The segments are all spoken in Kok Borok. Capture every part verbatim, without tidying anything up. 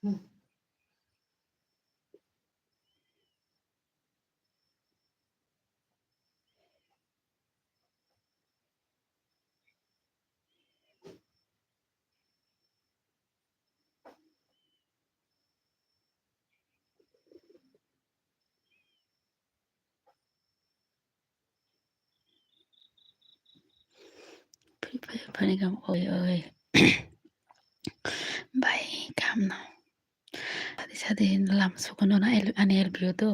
Free Fire phani kam oi oi. Bai kam no. Sadi sadi lam sukono na el ani el bio do.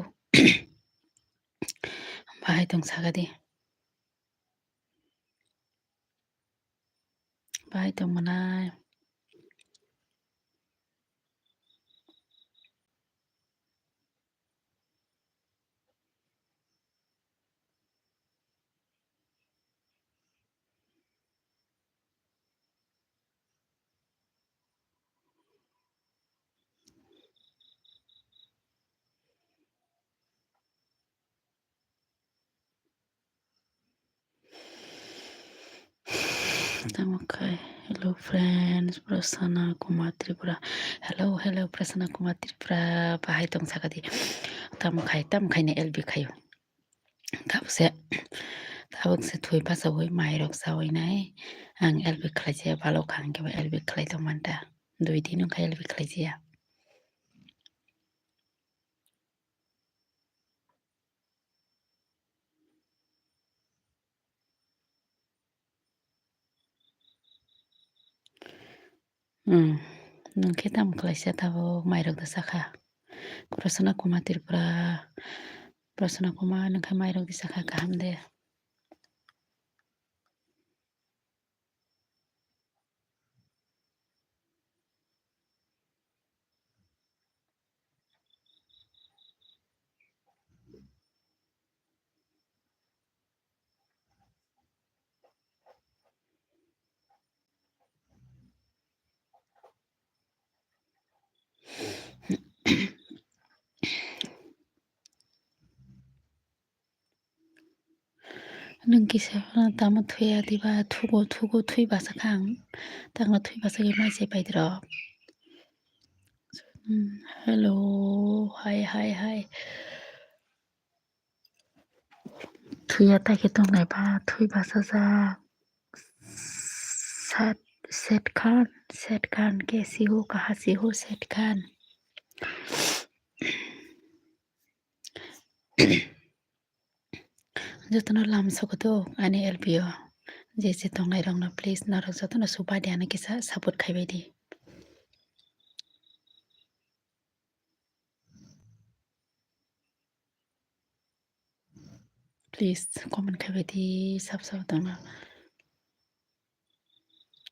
Bahai tong sagadi. Bahai tong manai. Tamo khai, hello friends, Prasanna Kumar Tripura. Hello, hello, Prasanna Kumar Tripura. Bahai tong sakadi. Tamo khai, tamo khai ni L B khayo. Tabuk se, tabuk se thui pasawi mairok sawi nai. Ang L B khlai jaya, balo khang kebo L B khlai tong manta. Dui din wngkha L B khlai jaya. Hmm. Nwng khe tamo khlaisa tabuk mairok da sakha. Prasanna Kumar Tripura. Prasanna Kumar, nwng khe mairok da sakha, kaham de. Nwng kisa tamo thuya diba, thugo, thugo, thui basa kha ang. Tangno thui basa khe mai se pai dirok. Hmm, hello, hi, hi, hi. Thuya ta khe tongnai ba, thui basa jak. Sat, Sat Khan, Sat Khan, kaise ho, kahan se ho, Sat Khan. Jotono lam sokoto ani L B o je je tongnai rokno please norok jotono subaidi ano kisa support khaibaidi. Please comment khaibaidi sab sab tongno.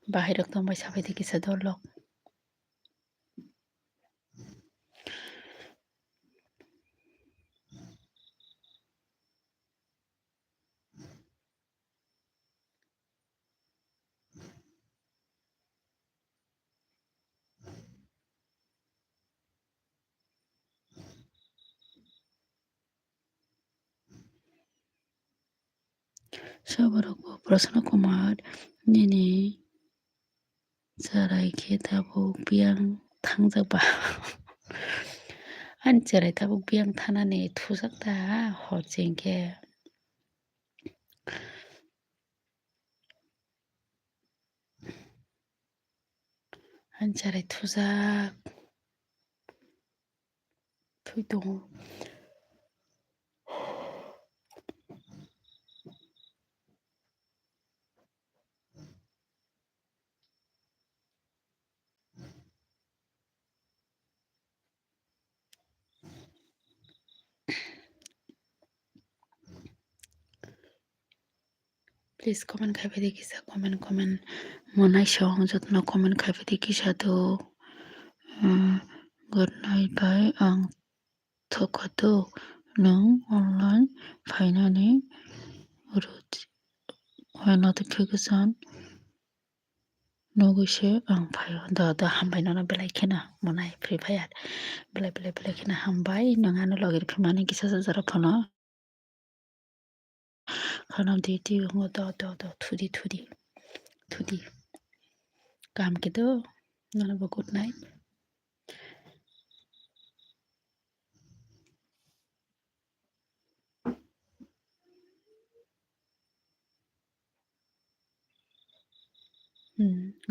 Bahai rok tongbai sabaidi kisa dol rok. Saborok bo Prasanna Kumar nini cherai khe tabuk biyang thangjak ba? Ani cherai tabuk biyang thanani thujak ta hor chengkhe. Ani cherai thujak. Thui tongo. Please comment khaibaidi kisa, comment, comment. Monai song jotono comment khaibaidi kisa do. Hmm, good night bai ang thokoto nwng online phainani ruchi. Why notification? Nugwi se ang phaio. Da, da, hambai nono belai kheno monai Free Fire. Belai, belai, belai kheno hambai. Nwng ano logi rw phimani kisa sa jora phano. Khano di, di, ngo, da, da, da, thudi, thudi. Thudi. Kaham khe do. Nono bo good night.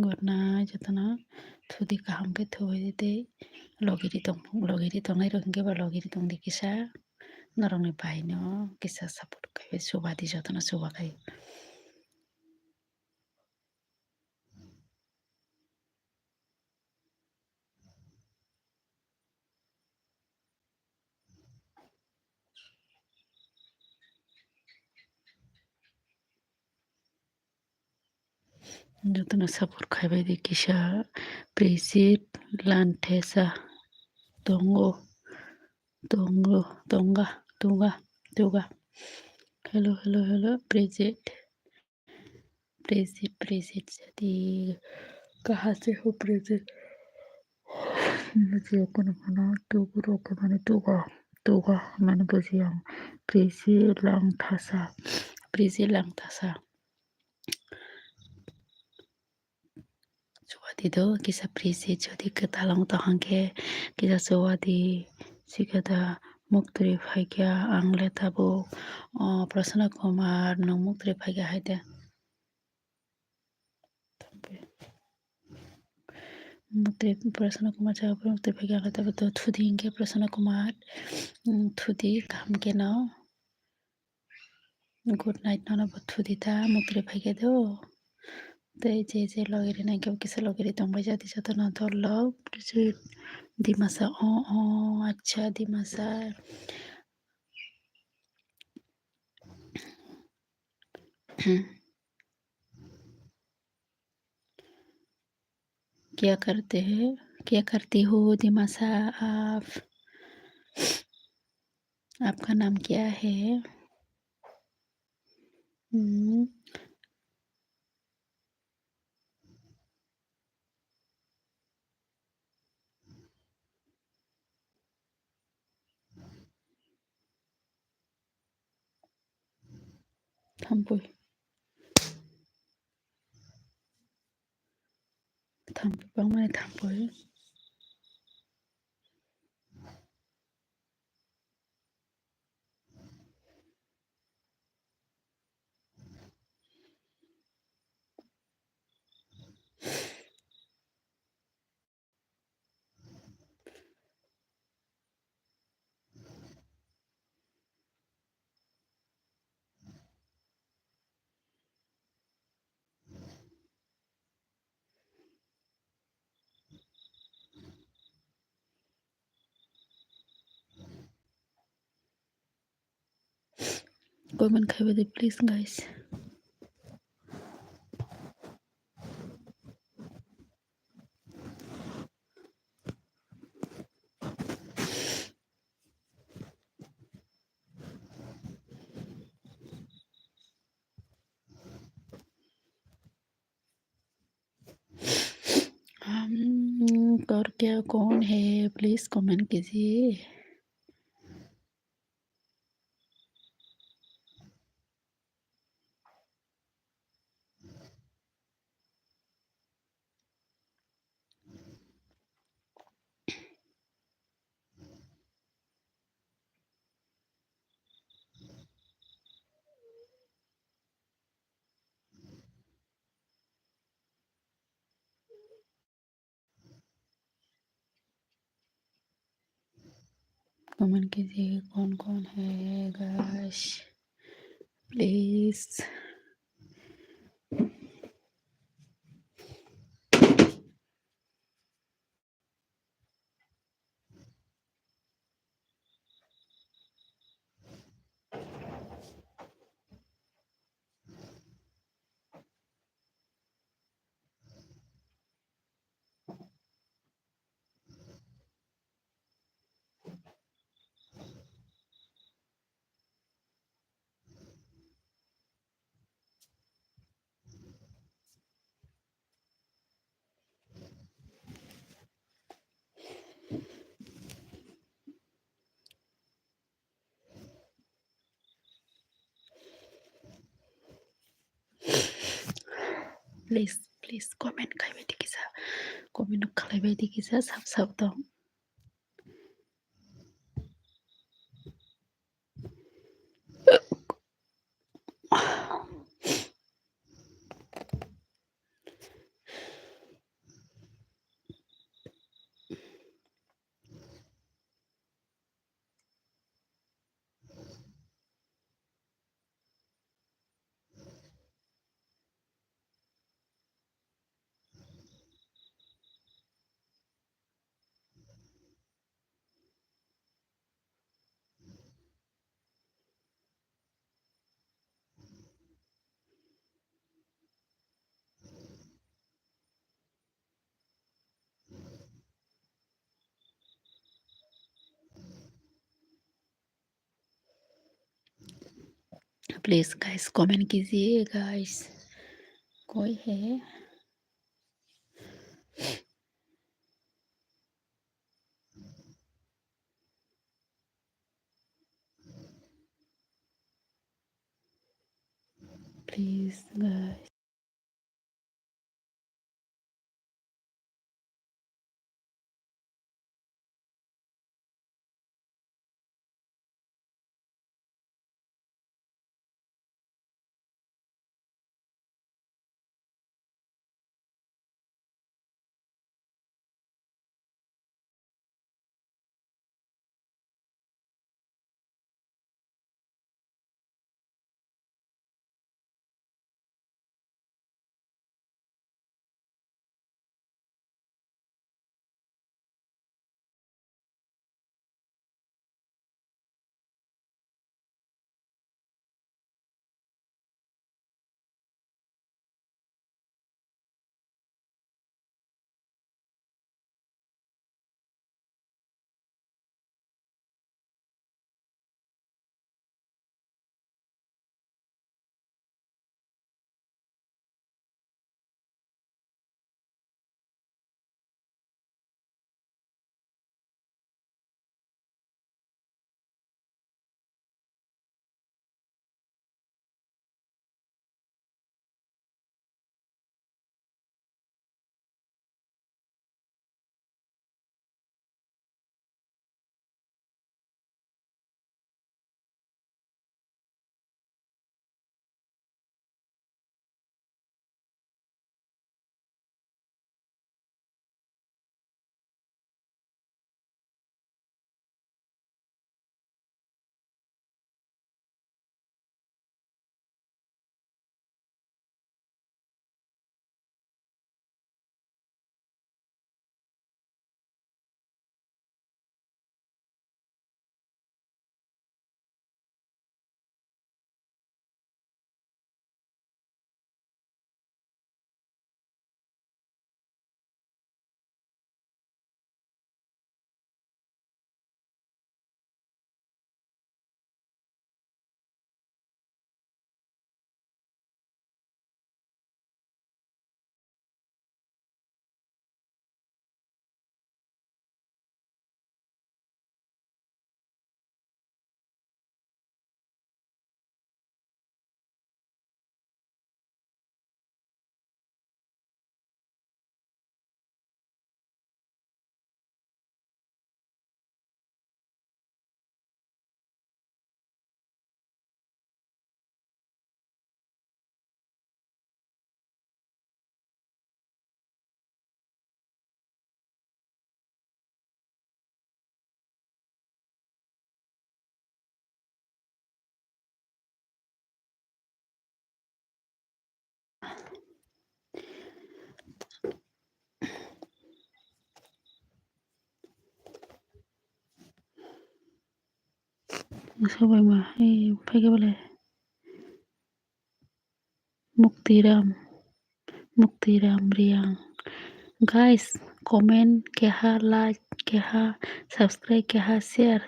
Good night jotono. Thudi kaham khe thubai di tei logiri tong, logiri tongnai rok hinkhe ba logiri tong di kisa. Norokni bai no kisa support khai bai chuba di jotono chuba khai. Jotono support khai bai di kisa Prejit Lanthesa tongo, tongo, tonga, tuga, tuga. Hello, hello, hello, Prejit. Prejit, Prejit, jadi kaha se ho Prejit. Mujiya kono kono tugu rok mane tuga, tuga mane bujiya. Prejit Langthasa, Prejit Langthasa. Chuwadi do kisa Prejit jodi kwtal wng tong hwnkhe kisa chuwadi sikhe da muktwi phaikha ang le tabuk, o, Prasanna Kumar nwng muktwi phaikha hai de. Muktwi Prasanna Kumar cha muktwi phaikha ang le tabuk do thudi hinkhe Prasanna Kumar, mm, thudi kaham khe no. Good night nono bo thudi ta muktwi phaikhe do. Tei je je logiri nai khe kisa logiri tongbai jadi jotono dol love. Dimasa, o, o, acha Dimasa. क्या करते हैं, क्या करती हो दिमासा आप? आपका नाम क्या है? हम्म। Thampui. Thampui, bangmani thampui. Comment khai bai di, please, guys. हम, कर क्या कौन है, please comment कीजिए। Comment कीजिए कौन कौन है guys, please. Please, please comment khai bai di kisa, comment khlai bai di kisa, sab sab tong. Please guys, comment कीजिए guys, कोई है? Please guys. Sobaima hai phaikhe belai. Muktiram, Muktiram Riang. Guys, comment keha, like keha, subscribe keha, share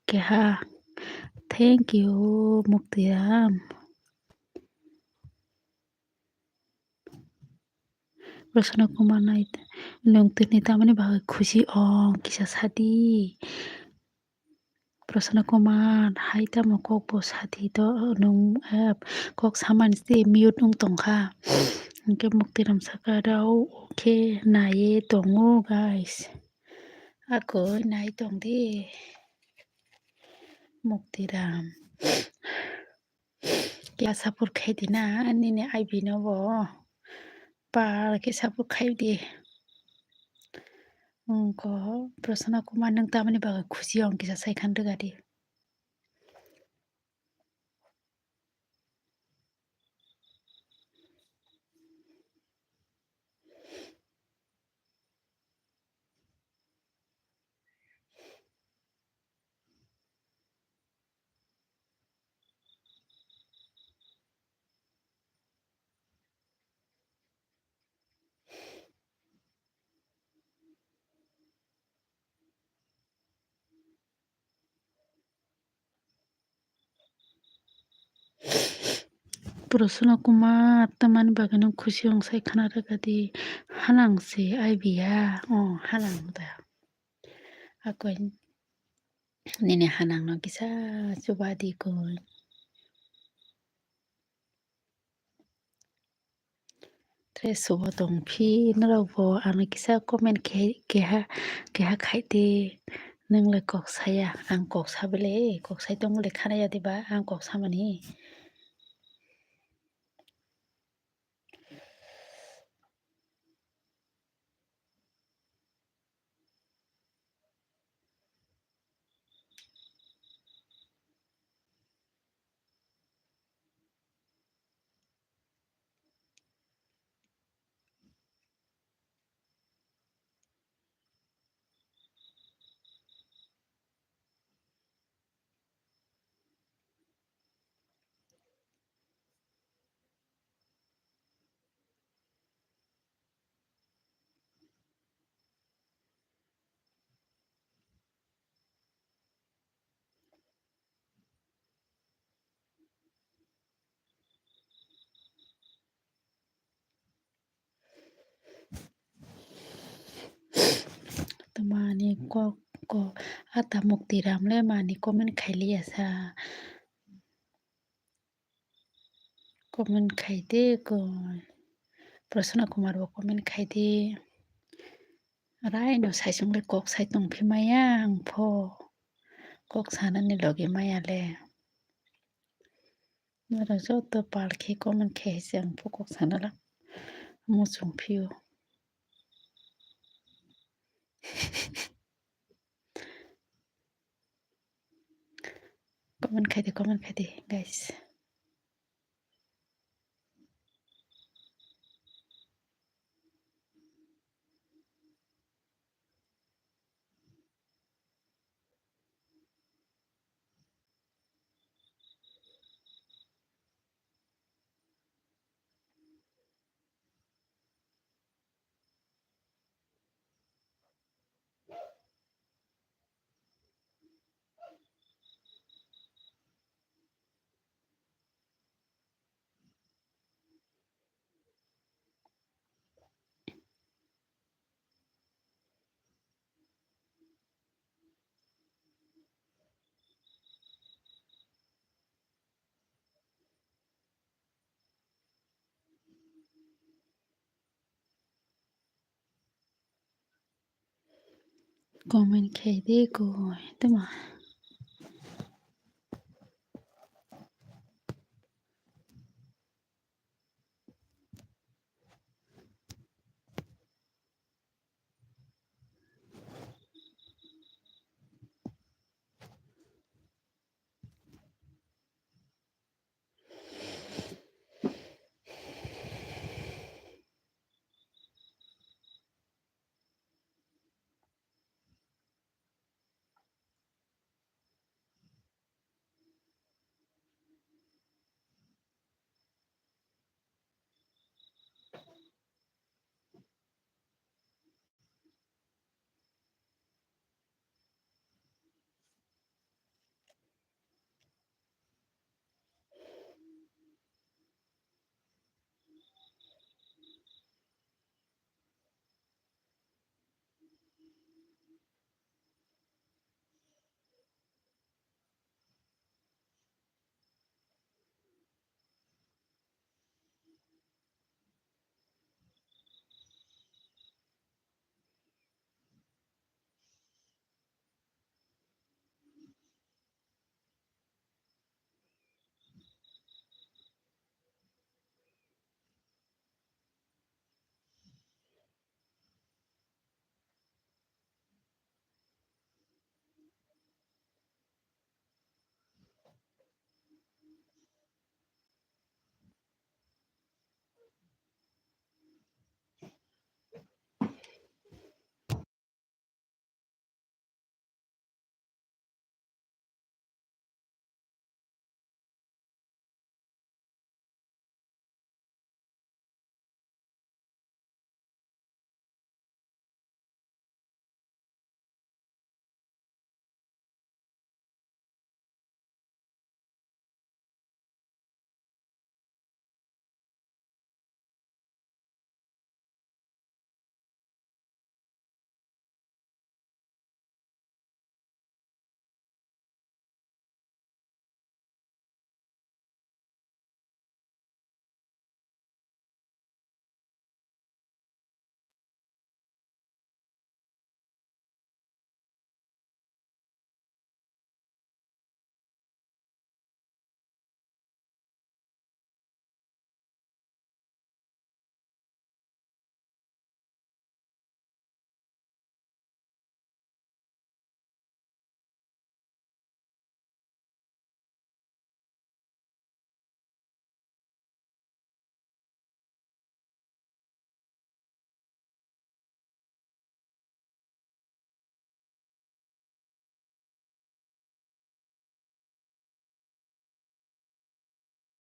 keha. Thank you, Muktiram. Prasanna Kumar nai, nwng tini tamani bagwi khusi ong kisa sadi. Prasanna Kumar hai tamo kok bo sadi to nwng, eh, kok samani se mute wng tongkha. Hwnkhe Muktiram saka rao khe naiye tongo guys. Akoi nai tongdi Muktiram. Kya support khai di na nini I B no bo. Pal khe support khai di. Wngkha Prasanna Kumar nwng tamani bagwi khusi ong kisa sai khan rwgadi. Prasuna Kumar, tamani bagwi nung khusi wng sai khna rwkha di? Hanang se aibiya, o hanang da. Akoi nini hanang no kisa chuba di koi. Tre subo tong phi norok bo ano kisa comment khe keha keha khai di. Nung le kok saya, ang kok sa bele, kok sai tong bele khana ya diba, ang kok samani. Tamani kok ko ata mukti ram le mani comment khai liya sa. Comment khai di ko. Prasuna Kumar bo comment khai di. Rai no sai sung le kok sai tong phi maya ang pho. Kok sana ni logi maya le. Norok joto pal khe comment khai se ang pho kok sana la. Muchung phio. Comment khai di, comment khai di, guys. Comment khai di koi, tama.